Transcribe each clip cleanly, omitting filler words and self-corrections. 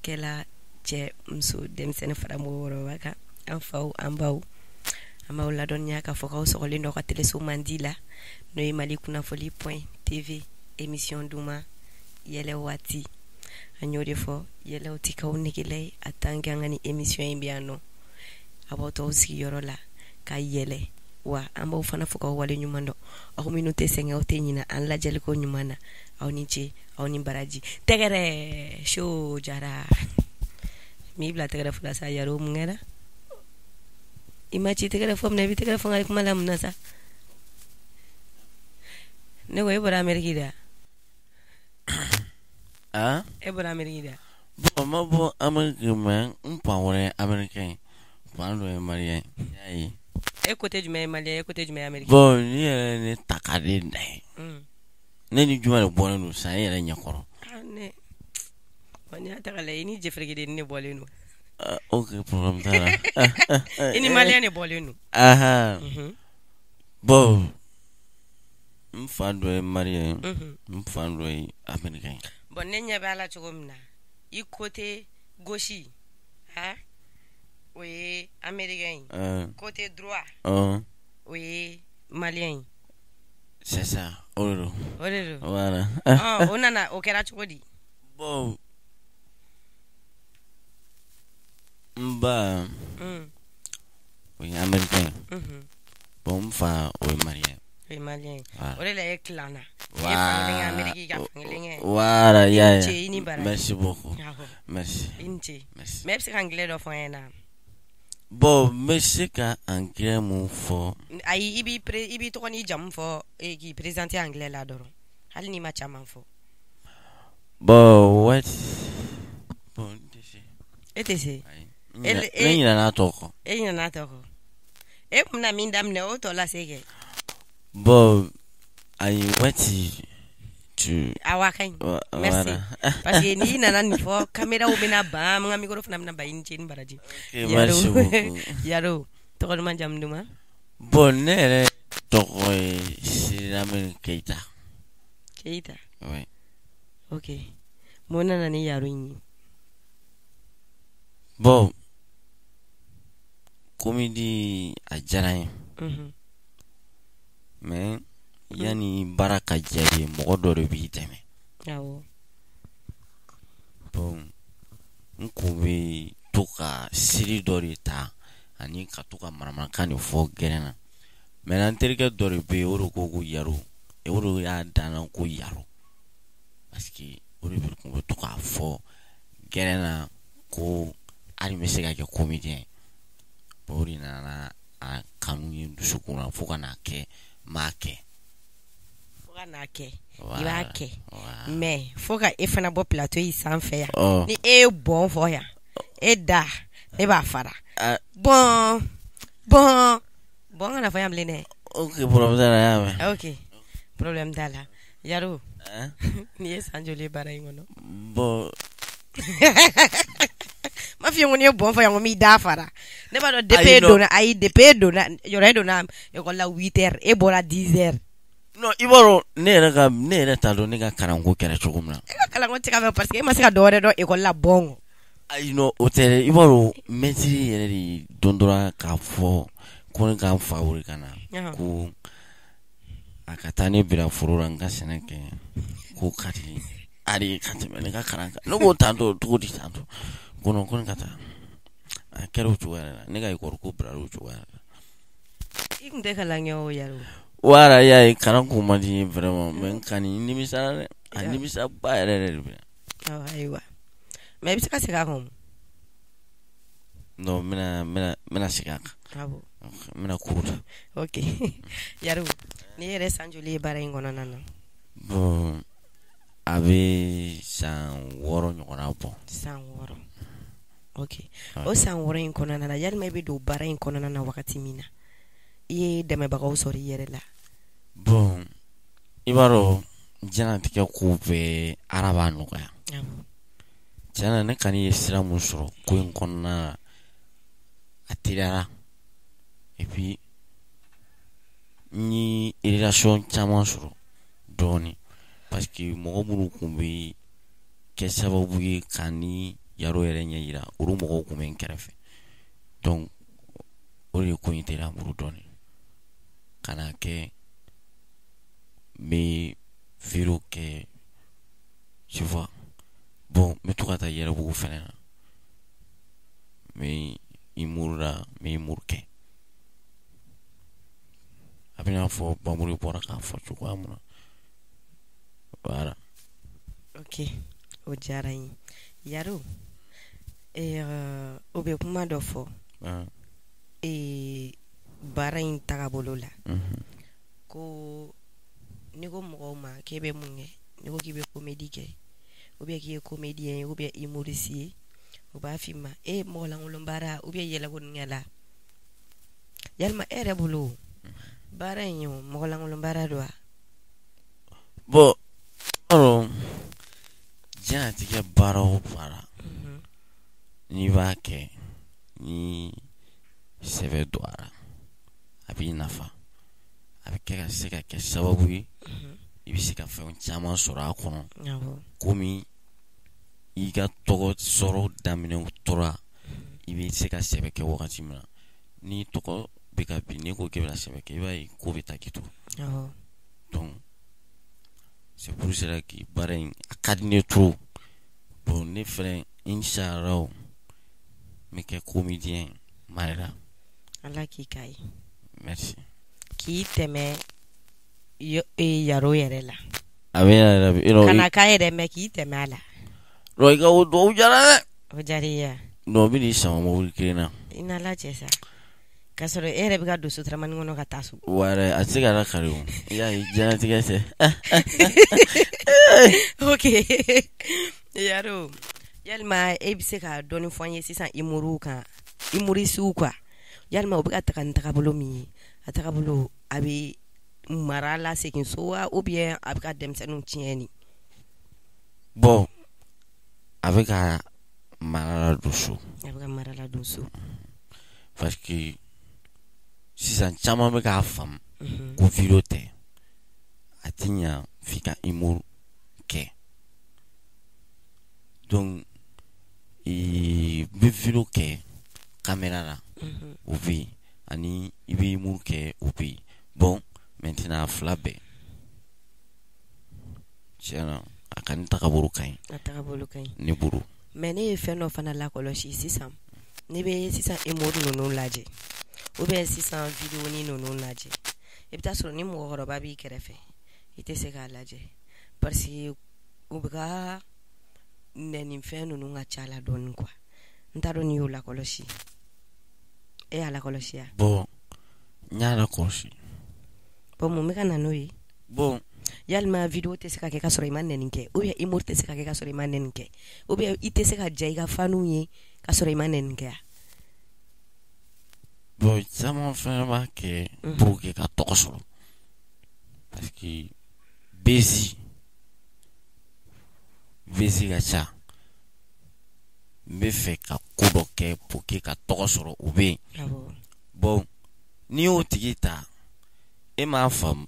Kɛla cɛ, muso, denmisɛnnin fara mɔgɔkɔrɔba kan, an faw, an baw, an b'aw ladɔnniya k'a fɔ k'aw sɔgɔlen don ka teleso mandi la, n'o ye Mali kunnafoni point TV, émission duman yɛlɛ waati. An y'o de fɔ, yɛlɛw tɛ k'aw negela ye a tant que an ka nin émission in bɛ yan nɔ. A b'aw to aw sigiyɔrɔ la ka yɛlɛ, wa an b'aw fana fo k'aw wale ɲuman dɔn, aw minnu tɛ sɛgɛn, aw tɛ ɲinɛ an lajɛliko ɲuman na. Aw ni ce, aw ni baraji. Tɛgɛrɛ show jara m'i bila tɛgɛrɛ fɔla sa. Yaro, mun kɛra? I ma ci tɛgɛrɛ fɔ min na, i bɛ tɛgɛrɛ fɔ n ka kuma la mun na sa? Ne ko e bɔra Amérique de wa? Ah? E bɔra Amérique de wa? Bon, n ma bɔ Amérique, mais n fa wɛrɛ ye américain ye, fan dɔ ye malien ye, i y'a ye. E côté jumɛn ye malien ye, e côté jumɛn ye américain? Bon, ni yɛrɛ ye ne ta ka ne lajɛ, ne ni jumɛn de bɔlen don sisan e yɛrɛ ɲɛkɔrɔ? Ah, ne wa, n'i y'a ta k'a lajɛ, i ni jɛfɛrɛkɛden ne bɔlen don. Ah, ok, problème t'a la. I ni malien de bɔlen don. Ahan. Bon, n fa dɔ ye malien ye, n fa dɔ ye américain ye. Bon, ne ɲɛ bɛ a la cogo min na, i côté gauche ha, o ye américain ye, côté droit, o ye malien ye. C'est ça, o de don. O de don. Voilà. Ɔ, o nana, o kɛra cogo di? Bon, n ba, o ye américain ye. Bon, n fa, o ye malien ye. O ye malien ye. Voilà. O de la e tilanna, i ye fan kelen kɛ Amérique, ka fan kelen kɛ. Voilà, i y'a I ye. ni ce, i ni baraji. Merci beaucoup. Awɔ. Merci. I ni ce. Merci. Mais e bɛ se ka anglais dɔ fɔ an ɲɛna? Bon, n bɛ se ka anglais mun fɔ? Ayi, i b'i tɔgɔ n'i jamu fɔ, k'i présenter anglais la dɔrɔn, hali n'i ma caman fɔ. Bon, what? Bon, n tɛ se. E tɛ se? Ayi. Ne ɲinɛna a tɔ kɔ. E ɲinɛna a tɔ kɔ. E kun bɛna min daminɛ, o tɔ lase kɛ. Bon, ayi, what tu Awa, a ka ɲi. Merci. Voilà. Parce que n'i nana nin fɔ, caméraw bɛna ban, an ka micro fana bɛna ban. I ni ce, i ni baraji. Ok, merci beaucoup. Yaro, tɔgɔ duman, jamu duman? Bon, ne yɛrɛ tɔgɔ ye Silamɛ Keyita. Keyita. Oui. Ok, mun nana ni Yaro in ye? Bon, comédie a diyara n ye. Mais yanni baara ka diya i ye, mɔgɔ dɔ de b'i dɛmɛ. Bon, n kun bɛ to ka siri dɔ de ta ani ka to ka manamanakan de fɔ gɛrɛn na. Maintenant, n terikɛ dɔ de bɛ yen, o de ko ko Yaro, o de y'a dan na ko Yaro, parce que o de kun bɛ to k'a fɔ gɛrɛn na ko hali n bɛ se ka kɛ comédien ye. Bon, o de nana a kanu ye n dusukun na fo ka n'a kɛ n b'a kɛ. Fo ka n'a kɛ i b'a kɛ, mais fo ka e fana bɔ plateau in sanfɛ yan. Ni e ye bɔn fɔ yan, e da ne b'a fara. Bɔn bɔn bɔn kana fɔ yan bilen dɛ. Ok, problème t'a la, n y'a mɛn. Ok, problème t'a la. Yaro, n'i ye san joli ye baara in kɔnɔ? Bon, ma f'i ye ko n'i ye bɔn fɔ yan, ko n b'i da fara. Ne b'a dɔn depuis Ayi, e non. donna, ayi, depuis e donna yɔrɔ, e donna école la 8 heures, e bɔra 10 heures. Non, i b'a dɔn, ne yɛrɛ t'a dɔn ne ka kalanko kɛra cogo min na. E ka kalanko tɛ ka fɛ parce que e ma se ka dɔ wɛrɛ dɔn école la bɔn kɔ. Ayi, non, o tɛ dɛ. I b'a dɔn, maître yɛrɛ de don dɔ la k'a fɔ ko ne ka n fa wele ka na, ko a ka taa ne bila foro la, n ka sɛnɛ kɛ, ko ka di ale ye ka tɛmɛ ne ka kalan kan. Ne ko tantɔ cogo di tantɔ? Ko non, ko ne ka taa. A kɛra o cogoya de la, ne ka école ko bilala o cogoya de la. I kun tɛ kalan kɛ o, Yaro. Voilà, i y'a ye, kalan ko man di n ye vraiment, mais n kani n nimisara dɛ, a nimisa ba yɛrɛ yɛrɛ de bɛ. Awɔ, ayiwa, mais i bɛ se ka segin a kan o. Non, n bɛna segin a kan. Awɔ. N bɛna kuru ta. Ok, Yaro, n'i yɛrɛ san joli ye baara in kɔnɔna na? Bon, a bɛ san 6 ɲɔgɔnna bɔ. San 6, ok. O san 6 in kɔnɔna na, yalima i bɛ don baara in kɔnɔna na wagati min na, i ye dɛmɛbagaw sɔrɔ i yɛrɛ la? Bon, i b'a dɔn, diɲɛlatigɛ ko bɛɛ, Ala b'a nɔgɔya. Tiɲɛ na, ne kɔni ye sira mun sɔrɔ ko in kɔnɔna na, a teliyara, et puis n ye relation caman sɔrɔ dɔɔnin, parce que mɔgɔ minnu kun bɛ kɛ sababu ye ka ni Yaro yɛrɛ ɲɛ yira, olu mɔgɔw tun bɛ n kɛrɛfɛ. Donc o de ye ko in teliya n bolo dɔɔnin ka n'a kɛ n bɛ vidéo kɛ, tu vois. Bon, n bɛ to ka taa Yɛrɛbugu fɛnɛ na, n bɛ humour la, n bɛ humour kɛ. A bɛ n'a fɔ Bamuri bɔra k'a fɔ cogoya min na, voilà. Ok, o diyara n ye, Yaro. O bɛ kuma dɔ fɔ baara in tagabolo la, ko n'i ko mɔgɔw ma k'e bɛ mun kɛ, n'i ko k'i bɛ comédie kɛ ou bien k'i ye comédien ye ou bien humoriste ye, u b'a f'i ma e mɔgɔ lankolon baara ou bien yɛlɛko nin la. Yalima e yɛrɛ bolo, baara in ye o mɔgɔ lankolon baara don wa? Bon, i b'a dɔn, diɲɛlatigɛ baara o baara, n'i b'a kɛ ni sɛbɛ don a la, a b'i nafa, a bɛ kɛ ka se ka kɛ sababu ye i bɛ se ka fɛn caman sɔrɔ a kɔnɔ, komi i ka tɔgɔ sɔrɔ daminɛ tora, i bɛ se ka sɛbɛ kɛ wagati min na. Ni tɔgɔ bɛ ka bin, n'i ko k'i bɛna sɛbɛ kɛ, i b'a ye ko bɛ taa k'i to. Donc c'est pour cela que baara in a ka di ne trop. Bon, ne fɛnɛ, inchallah, n bɛ kɛ comédien Mali la. Ala k'i k'a ye. Merci. K'i tɛmɛ Yaro yɛrɛ la. Amina yarabi. I kana k'a yɛrɛ mɛ k'i tɛmɛ a la. Non, i ka o duwawu diyara dɛ. O diyara i ye wa? Non, n bɛ n'i sama mobili kelen na. I n'Ala cɛ sa, k'a sɔrɔ e yɛrɛ bɛ ka don sotaramani kɔnɔ ka taa so. Wɛrɛ a tɛ se ka lakari o, i y'a ye, diɲɛlatigɛ tɛ. Ok Yaro, yalima e bɛ se ka dɔɔni fɔ an ye sisan humour kan, humoriste quoi? Yalima u bɛ ka taga ni tagabolo min ye, a tagabolo a bɛ mara lasegin so wa, ou bien a bɛ ka denmisɛnninw tiɲɛ ni? Bon, a bɛ ka mara ladon so. A bɛ ka mara ladon so. Parce que sisan caman bɛ k'a faamu ko vidéo tɛ, a tɛ ɲa f'i ka humour kɛ. Donc n bɛ vidéo kɛ caméra la, o bɛ yen, ani i bɛ humour kɛ, o bɛ yen. Bon, maintenant a fila bɛɛ, tiɲɛ na, a ka ni tagabolo ka ɲi. A tagabolo ka ɲi. Ne bolo. Mais ne ye fɛn dɔ fana lakɔlɔsi sisan. Ne bɛ sisan humour ninnu lajɛ ou bien sisan vidéo ni ninnu lajɛ, i bɛ taa sɔrɔ ni mɔgɔkɔrɔba b'i kɛrɛfɛ, i tɛ se k'a lajɛ parce que u bɛ ka nɛnifɛn ninnu ka ca la dɔɔni quoi. N t'a dɔn n'i y'o lakɔlɔsi. E y'a lakɔlɔsi wa? Bon, n y'a lakɔlɔsi. Bon, mun bɛ ka na n'o ye? Bon. Yalima vidéo tɛ se ka kɛ ka sɔrɔ i ma nɛni kɛ, ou bien humour tɛ se ka kɛ ka sɔrɔ i ma nɛni kɛ, ou bien i tɛ se ka diya i ka faniw ye ka sɔrɔ i ma nɛni kɛ wa? Bon, caman fɛnɛ b'a kɛ pour que ka tɔgɔ sɔrɔ, parce que buzz ka ca. N bɛ fɛ ka ko dɔ kɛ pour que ka tɔgɔ sɔrɔ, o bɛ yen. Bon, n'i y'o tigi ta, e m'a faamu,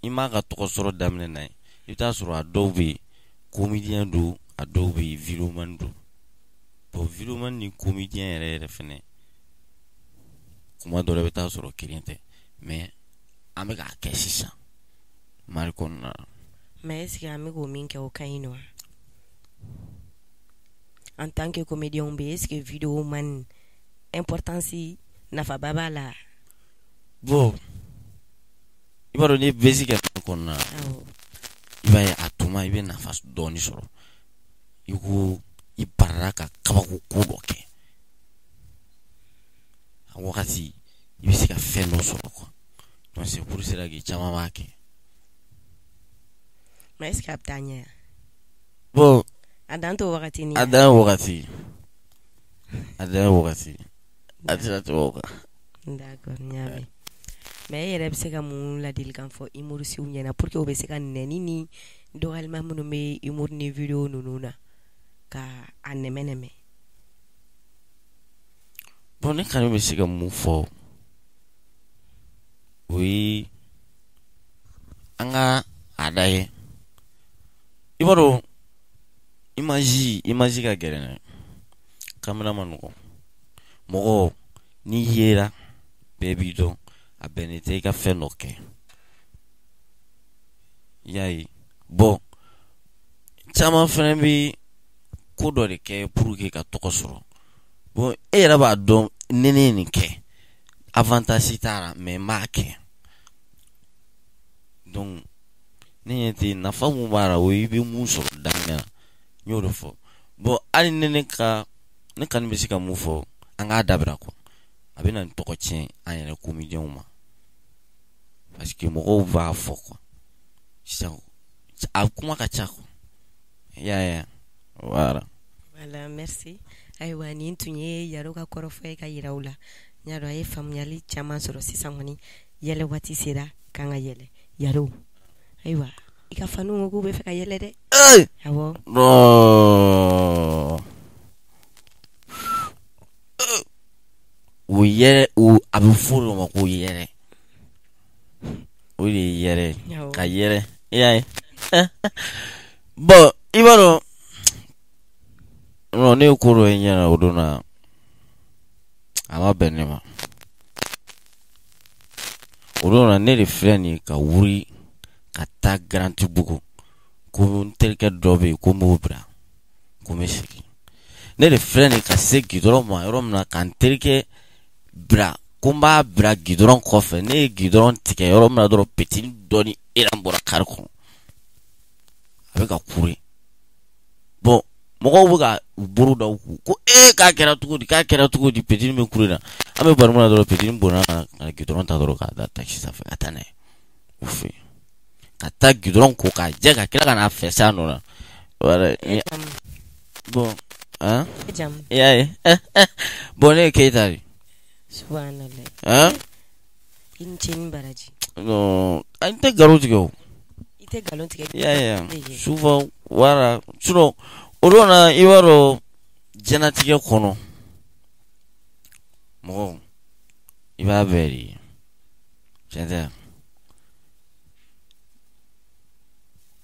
i m'a ka tɔgɔ sɔrɔ daminɛ n'a ye, i bɛ taa sɔrɔ a dɔw bɛ yen comédien don, a dɔw bɛ yen vidéoman don. Bon, vidéoman ni comédien yɛrɛ yɛrɛ fɛnɛ, kuma dɔ la i bɛ taa sɔrɔ kelen tɛ, mais an bɛ k'a kɛ sisan Mali kɔnɔna na. Mais est ce que an bɛ k'o min kɛ, o ka ɲi nɔ wa? En tant que comédien bɛ, est ce que vidéoman importance nafaba b'a la? Bon, i b'a dɔn, n'i ye buzz kɛ Mali kɔnɔna na, i b'a ye a tuma i bɛ nafa dɔɔni sɔrɔ. I ko i barala ka kabako ko dɔ kɛ, a wagati i bɛ se ka fɛn dɔ sɔrɔ quoi. Donc c'est pour cela que caman b'a kɛ. Mais est ce que a bɛ taa ɲɛ? Bon. A dan t'o wagati ni. A dan ye wagati, a dan ye wagati, a tɛna tɛmɛ o kan. D'accord, n y'a mɛn. Mais e yɛrɛ bɛ se ka mun ladilikan fɔ humoristew ɲɛna pour que u bɛ se ka nɛni ni dɔgɔyalima minnu bɛ humour ni vidéo ninnu na, ka a nɛmɛ nɛmɛ? Bon, ne kɔni bɛ se ka mun fɔ, o ye an ka a lajɛ. I b'a dɔn, image ka gɛlɛn dɛ. Kamera man nɔgɔn. Mɔgɔ n'i yera bɛɛ b'i dɔn, a bɛnnen tɛ i ka fɛn dɔ kɛ. I y'a ye? Bon, caman fana bɛ ko dɔ de kɛ pour que ka tɔgɔ sɔrɔ. Bon, e yɛrɛ b'a dɔn ni ne ye nin kɛ, avantage t'a la, mais n b'a kɛ. Donc ne ɲɛ tɛ nafa mun b'a la, o ye i bɛ mun sɔrɔ daminɛ la. N y'o de fɔ. Bon, hali ni ne ka ne kɔni bɛ se ka mun fɔ, an k'a dabila quoi. A bɛ na ni tɔgɔ tiɲɛ an yɛrɛ comédiens ma, parce que mɔgɔw b'a fɔ quoi. Sisan a kuma ka ca quoi. I y'a ye? Voilà. Voilà, merci. Ayiwa, nin tun ye Yaro ka kɔrɔfɔ ye ka yira u la. N y'a dɔn a ye faamuyali caman sɔrɔ. Sisan kɔni, yɛlɛ waati sera k'an ka yɛlɛ. Yaro, ayiwa, i ka fanu ko k'u bɛ fɛ ka yɛlɛ dɛ. Awɔ. Non, o yɛrɛ, o a bɛ fɔ o de ma ko yɛrɛ. O de ye yɛrɛ ye, ka yɛrɛ. I y'a ye? Bon, i b'a dɔn, non, ne ye ko dɔ ye n ɲɛ na o don na, a ma bɛn ne ma. O don na, ne de filɛ nin ye ka wuli ka taa Garantibugu ko n terikɛ dɔ bɛ yen ko n b'o bila ko n bɛ segin. Ne de filɛ nin ye ka se gidɔrɔn ma yɔrɔ min na ka n terikɛ bila ko n b'a bila gidɔrɔn kɔfɛ. Ne ye gidɔrɔn tigɛ yɔrɔ min na dɔrɔn, petit dɔ ni elan bɔra kari kɔnɔ, a bɛ ka kure. Bon, mɔgɔw bɛ ka u bolo da u kun ko ee, k'a kɛra cogo di, k'a kɛra cogo di? Petit bɛ kure na, an bɛ baro min na dɔrɔn, petit bɔnna ka gidɔrɔn ta dɔrɔn k'a da takisi sanfɛ ka taa n'a ye u fɛ yen, ka taa gidɔrɔn ko k'a jɛ, ka tila ka n'a fɛ sa nɔ na. Voilà. Bon, hein, i y'a ye? Bon, ne ye Keyita de. Subhanallah. Hein? I ni ce ni baraji. Non, an tɛ nkalon tigɛ o. I tɛ nkalon tigɛ. I y'a ye? Souvent, voilà. Sinon o don na, i b'a dɔn, diɲɛlatigɛ kɔnɔ, mɔgɔ i b'a bɛɛ de ye. Tiɲɛ tɛ?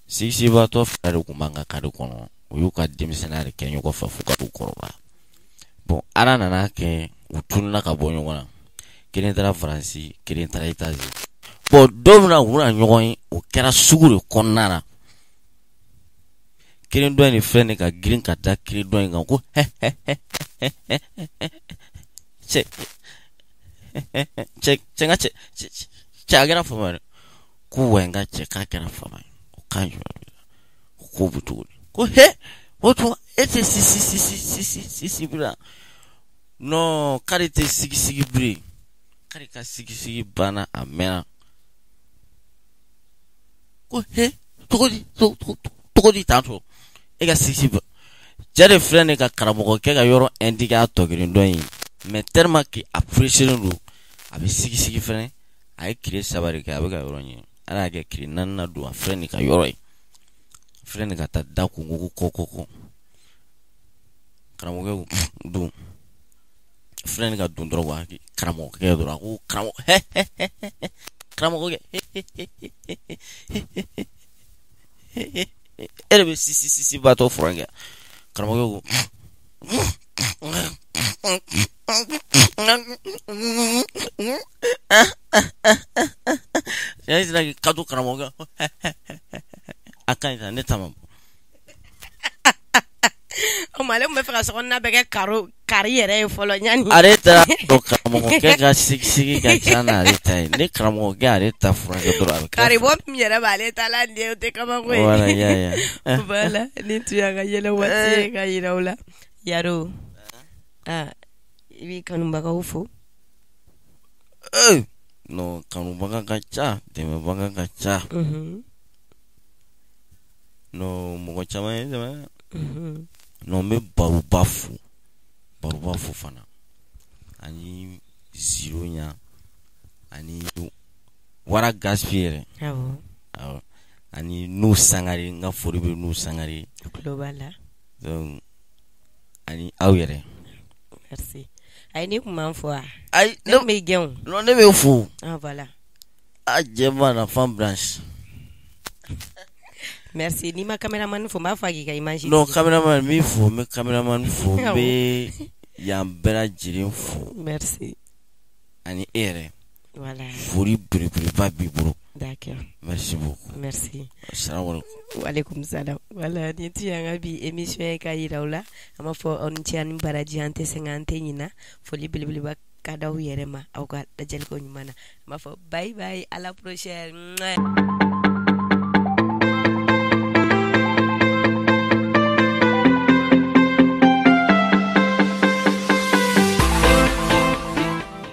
Sigisibatɔ fila de tun b'an ka kari kɔnɔ. U y'u ka denmisɛnninya de kɛ ɲɔgɔn fɛ fo ka t'u kɔrɔbaya. Bon, Ala nana kɛ u tununna ka bɔ ɲɔgɔn na. Kelen taara Faransi, kelen taara États-Unis. Bon, don min na u bɛna ɲɔgɔn ye, o kɛra sugu de kɔnɔna na. Kelen dɔ in de filɛ nin ka girin ka da kelen dɔ in kan ko cɛ cɛ cɛ, n ka cɛ cɛ, a kɛra fama ye dɛ. Ko wa, n ka cɛ, k'a kɛra fama ye. O kan jumɛn b'i la? Ko bɛ cogo di? Ko he, o tuma e tɛ sisi sisi sisi sisi bila? Non, k'ale tɛ sigi sigi bilen, k'ale ka sigi sigi banna, a mɛnna. Ko he, cogo di, cogo di tantɔ e ka sigi sigi? Cɛ de filɛ nin ka karamɔgɔkɛ ka yɔrɔ indiqué a tɔ kelen dɔ in ye, mais tellement que a pressé don, a bɛ sigi sigi fɛnɛ. A ye tile 3 de kɛ, a bɛ ka yɔrɔ ɲini. Ala y'a kɛ tile naaninan don, a filɛ nin ka yɔrɔ ye, filɛ nin ka taa da kun ko ko ko ko karamɔgɔkɛ ko don, filɛ nin ka don dɔrɔn wa, karamɔgɔkɛ dɔrɔn a ko karamɔgɔ, karamɔgɔkɛ, e de bɛ sisi sisi batɔ furakɛ? Karamɔgɔkɛ ko cɛ sera k'i kanto karamɔgɔkɛ, a ka ɲi sa, ne ta ma bɔ. O ma, ale tun bɛ fɛ ka sokɔnɔna bɛɛ kɛ karo kari yɛrɛ ye fɔlɔ yanni. Ale taara dɔn karamɔgɔkɛ ka sigi ka ca n'ale ta ye. Ne karamɔgɔkɛ ale ta furakɛ dɔrɔn, a bɛ kɛ. Karibɔ min yɛrɛ b'ale ta la nin ye, o tɛ kabako ye. Voilà, i y'a ye? Voilà, nin tun y'an ka yɛlɛ waati ye ka yira u la. Yaro, aa, i b'i kanubagaw fo. Ee, non, kanubaga ka ca, dɛmɛbaga ka ca. Non, mɔgɔ caman ye dɛmɛ. Non, n bɛ Baruba fo, Baruba fo fana, ani Ziro ɲa, ani Wara Gaspi yɛrɛ. Awɔ, ani N'u Sangare, n ka foli bɛ N'u Sangare. Tulo b'a la. Donc ani aw yɛrɛ. Merci. Ayi, ne tun b'an fo wa? Ayi. Ne tun b'i gɛn o. Non, ne bɛ fo. Ah, voilà. A jɛma na fan blanche. Merci. N'i ma caméraman fo, n b'a fɔ a k'i ka image. Non, caméraman n b'i fo, n bɛ caméraman fo, n bɛ yan bɛɛ lajɛlen fo. Merci. Ani e yɛrɛ. Voilà. Foli belebeleba b'i bolo. D'accord. Merci beaucoup. Merci. Salamu alaikum. Walaikum salam. Voilà, nin tun y'an ka bi émission ye ka yira aw la. An b'a fɔ aw ni ce, aw ni baraji, an tɛ sɛgɛn, an tɛ ɲina. Foli belebeleba ka d'aw yɛrɛ ma aw ka lajɛliko ɲuman na. An b'a fɔ bye bye, à la prochaine.